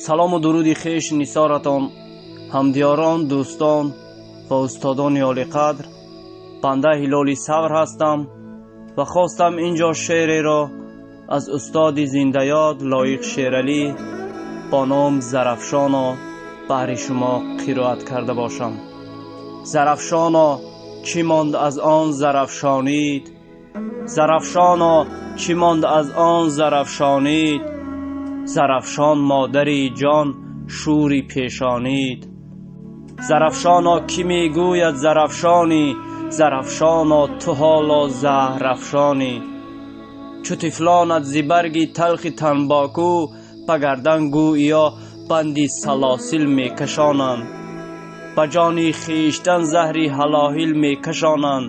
Салому дуруди хеш нисоратон, ҳамдиёрон, дӯстон ва устодони олиқадр. Банда Ҳилоли Савр ҳастам ва хостам инҷо шеъреро аз устоди зиндаёд Лоиқ Шералӣ бо ном Зарафшоно баҳри шумо қироат карда бошам. Зарафшоно, чӣ монд аз он зарафшонид? Зарафшоно, чӣ монд аз он зарафшонид? Зарафшон модари ҷон шӯри пешонид. Зарафшоно, кӣ мегӯяд зарафшонӣ? Зарафшоно, ту ҳоло заҳрафшонӣ. Чу тифлонат зи барги талхи танбоку ба гардан гӯё банди салосил мекашонанд. Ба ҷони хештан заҳри ҳалоҳил мекашонанд.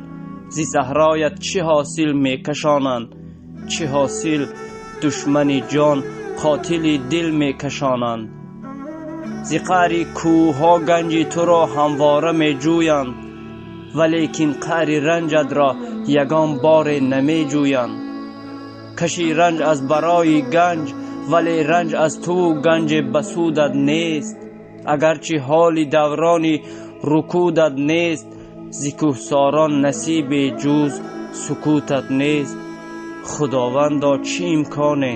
Зи саҳроят чӣ ҳосил мекашонанд? Чӣ ҳосил душмани ҷон қотили дил мекашонанд. Зи қаъри кӯҳҳо ганҷи туро ҳамвора меҷӯянд, валекин қаъри ранҷатро ягон боре намеҷӯянд. Каши ранҷ аз барои ганҷ, вале ранҷ аз ту ганҷе ба судат нест. Агарчи ҳоли даврони рукудат нест, зи кӯҳсорон насибе ҷуз сукутат нест. Худовандо, чӣ имконе?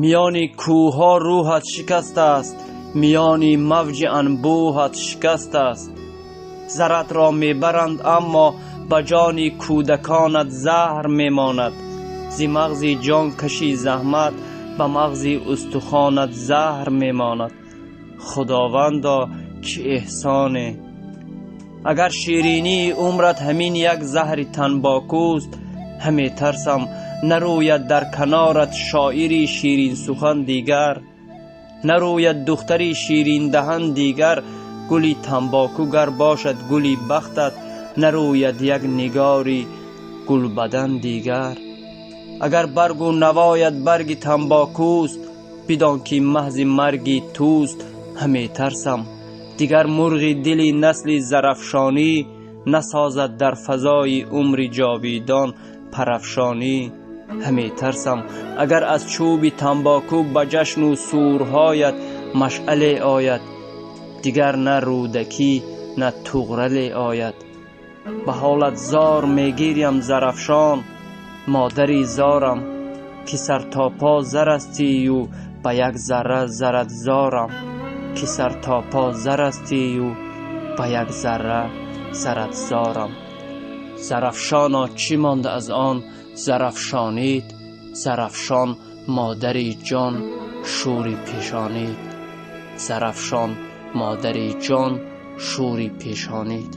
Миёни кӯҳҳо рӯҳат шикастааст, миёни мавҷи анбӯҳат шикастааст. Заратро мебаранд, аммо ба ҷони кӯдаконат заҳр мемонад. Зи мағзи ҷон каши заҳмат, ба мағзи устухонат заҳр мемонад. Худовандо, чӣ эҳсоне? Агар ширинии умрат ҳамин як заҳри танбокуст, ҳаме тарсам нарӯяд дар канорат шоири ширинсухан дигар, нарӯяд духтари шириндаҳан дигар. Гули танбоку гар бошад гули бахтат, нарӯяд як нигори гулбадан дигар. Агар баргу навояд барги танбокуст, бидон ки маҳзи марги туст. Ҳаме тарсам дигар мурғи дили насли зарафшонӣ насозад дар фазои умри ҷовидон парафшонӣ. Ҳаме тарсам агар аз чӯби танбоку ба ҷашну сурҳоят машъале ояд, дигар на Рӯдакӣ, на Туғрале ояд. Ба ҳолат зор мегирям, Зарафшон, модари зорам, ки сар то по зарастию ба як зарра зарат зорам, ки сар то по зарастию ба як зарра зарат зорам. Зарафшоно, чӣ монд аз он зарафшонид? Зарафшон модари ҷон шӯри пешонид. Зарафшон модари ҷон шӯри пешонид.